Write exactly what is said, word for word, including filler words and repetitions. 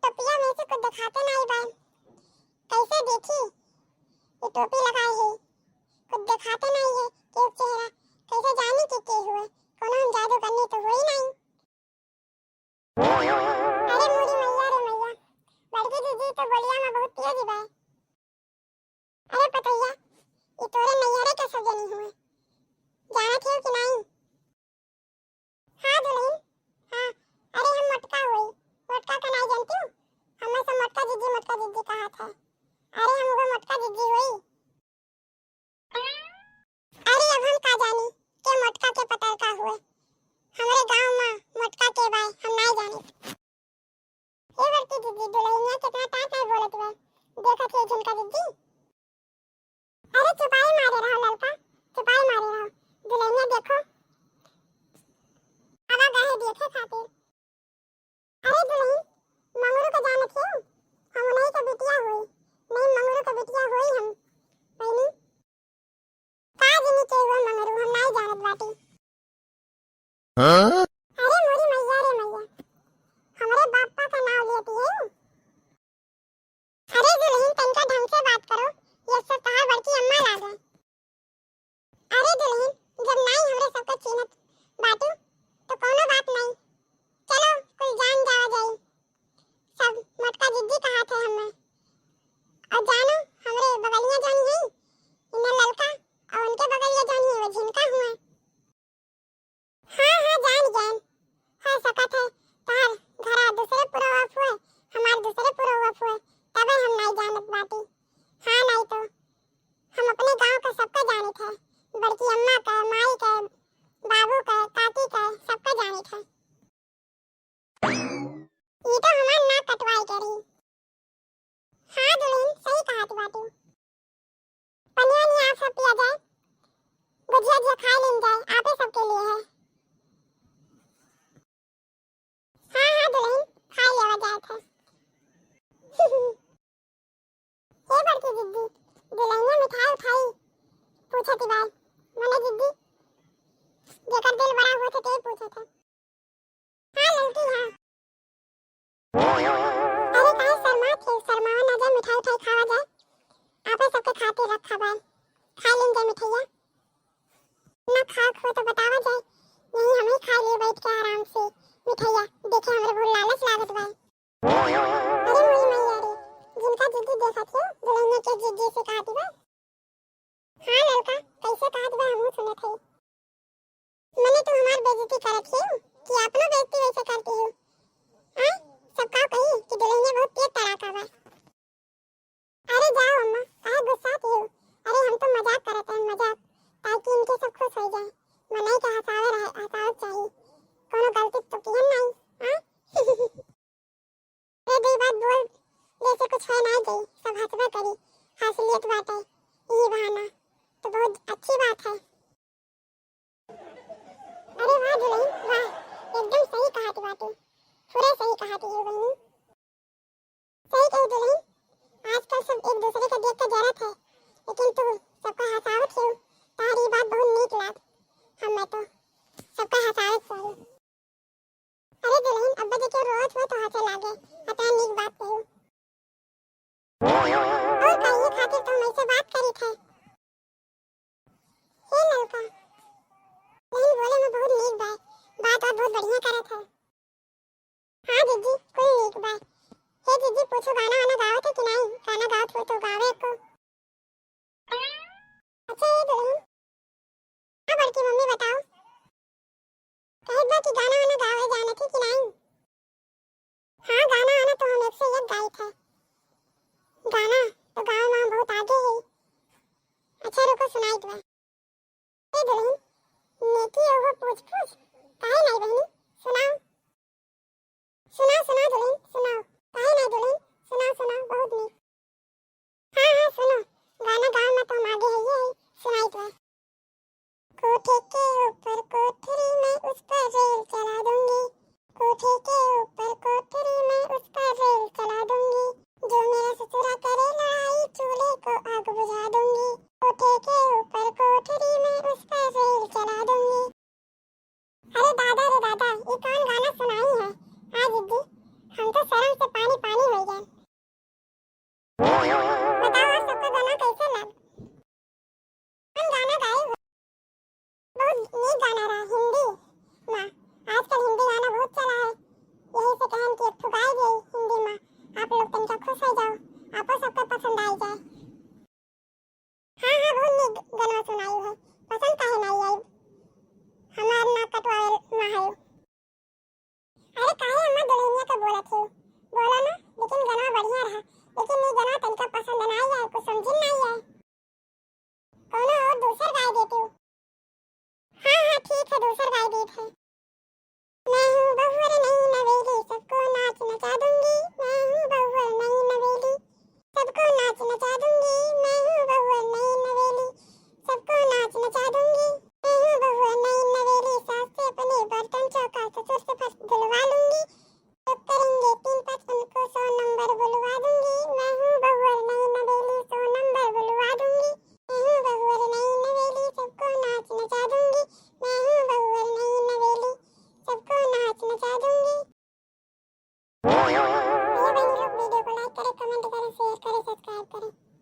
टोपिया में से कुछ देखाते नाई बा। कैसे देखी? ये टोपी लगाए है, कुछ देखाते नाई है के चेहरा, कैसे जानी कि के हुए? कोनो हम जादू करनी तो हुई नाई। अरे मोरी मैया रे मैया, बड़की दीदी तो बोलिया में बहुत तेज बा। अरे पतैया, ई तोरे नैहरे के सब जनी हुए, जानत हो कि नाई? हाँ दुल्हन, हाँ। अरे हम मोटका होई, मोटका का नाई जानती हूँ? हमें सब मोटका जिज्जी, मोटका जिज्जी कहा था। अरे हम वो मोटका जिज्जी होई। अरे अब हम का जानी के मोटका के पतरका हुए। हमरे गांव में मोटका के बाय हम नाई जानी। ए बड़की दीदी, दुल्हनिया कितना टाइट टाइट बोलत बा। देखत हो झुमका दीदी? अरे चुपाई मारे रहो ललका, चुपाई मारे रहो। दुल्हनिया देखो, आवा गए देखे खातिर। अरे दुल्हन, मंगरू के जानत हो? हम उन्हीं के बिटिया होई। नहीं, मंगरू के बिटिया होई हम। बहनी, का जनी के हुआ मंगरू, हम नाई जानत बाटी। हाँ? अरे मोरी मैया रे मैया, हमरे बापा का नाव लेती है। अरे दुल्हन, तनिका ढंग से बात करो, ये सब तहार बड़की अम्मा लागे। अरे दुल्हन, जब नाई हमरे सबके चीन्हत बाटू, तो कोनो बात नाई। चलो, कुल जान जावा जाई। सब मोटका जिज्जी कहा थे हमें। और जानो, हमरे बगलिया जानी है, इन्हें ललका, और उनके बगलिया जानी है, वो झिनका हुआ। हाँ, हाँ, जान गए। हो सकत है, तहार घरा दूसरे पुरवा हुए, हमार दूसरे पुरवा हुए, तबे हम नाई जानत बाटी। हाँ, नाई तो हम अपने गांव का सबका जानित है, बड़की अम्मा का, माई का, बाबू का, काकी का, सबका जानित है। ई तो हमार नाक कटवाई करी। हाँ दुल्हन, सही कहत बाटू। पनिया निया आप सब पिया जाए, गुजिया जिया खाए लीन जाए, आपे सबके लिए है। हाँ, हाँ दुल्हन, खाए लेवा जाए थे। ए बड़की जिज्जी, दुल्हनिया मिठाई उठाई पूछत बाय। मने जिज्जी, जेकर दिल बड़ा होत है, ते पूछत है। हाँ ललकी, हाँ। अरे काहे शर्मात है, शर्मावा ना जाए, मिठाई उठाई खावा जाए। आपे सबके खातिर रखा बाय, खा लीन जाए मिठाइया। ना खाक हो तो बतावा जाए, यहीं हम ही खा लिए बैठ के आराम से मिठाइया। देखे हमरे बहुत लालच लागत बाय। अरे मोरी मैया रे, जिनका जिज्जी देखत हो, दुल्हनिया के जिज्जी से कहत बा। हाँ ललका, कैसे कहत बा, हमहू सुनत हई। मने तू हमार बेइज्जती करत हो कि अपनो बेइज्जती वैसे करती हो? हाँ, सब का कही कि दुल्हनिया बहुत तेज तड़ाका बा। अरे जाओ अम्मा, काहे गुस्सात हो? अरे हम तो मजाक करत हैं, मजाक, ताकि इनके सब खुश हो जाए। मनई के हंसावे रहे, हंसावे चाहिए, कोनो गलती तो किहन नहीं, हाँ? ए, दुई बात बोल, जैसे कुछ है ना जाई, सब हंसबे करी, हंस लेत बाटे, ई बहाना तो बहुत अच्छी बात है। अरे वाह दुल्हन, वाह, एकदम सही कहत बाटू, पूरा सही कहत हो बहनी। सही कही दुल्हन, आजकल सब एक दूसरे के देख के जरत है, लेकिन तू सबका हंसावत हो, तारी बात बहुत नीक लाग, हमें तो सबका हंसावत चाहिए। अरे दुल्हन, अब्बा जी के रोवत हुए तो हंसे लागे, अतना नीक बात कही। और का, ये खातिर तो हम ऐसे बात करी थे। हे ललका, दुल्हन बोले में बहुत नीक बा, बात और बहुत बढ़िया करत है। हाँ जिज्जी, कुल नीक बा। हे जिज्जी, पूछो गाना वाना गावत है कि नहीं? गाना गावत हो तो गावे को। अच्छा ये दुल्हन, हाँ बड़की मम्मी बताओ, कहत बा कि गाना वाना गावे जानत है कि नहीं? हाँ गाना वाना तो हम एक से एक गाइत है, गाना तो गावे में हम बहुत आगे है। अच्छा रुको सुनाइत बा। ए दुल्हन, नेकी ओहो पूछ पूछ, काहे नहीं बहनी, सुनाओ। सुनाओ, सुनाओ दुल्हन, सुनाओ। काहे ना दुल्हन, सुनाओ, सुनाओ, बहुत नीक। हाँ, हाँ, सुनो, गाना गाँव में तो हम आगे है, ये है, सुनाई तो है। कोठे के ऊपर कोठरी में उस पर रेल चला दूंगी। कोठे के ऊपर कोठरी में उस पर रेल चला दूंगी। जो मेरा ससुरा करे लड़ाई, चूल्हे को आग बुझा दूंगी। कोठे के ऊपर कोठरी में उस पर रेल चला दूंगी। अरे दादा रे दादा, ये कौन गाना सुनाई है? हाँ जिज्जी, हम तो शर्म से पानी पानी कमेंट करें, शेयर करें, सब्सक्राइब करें।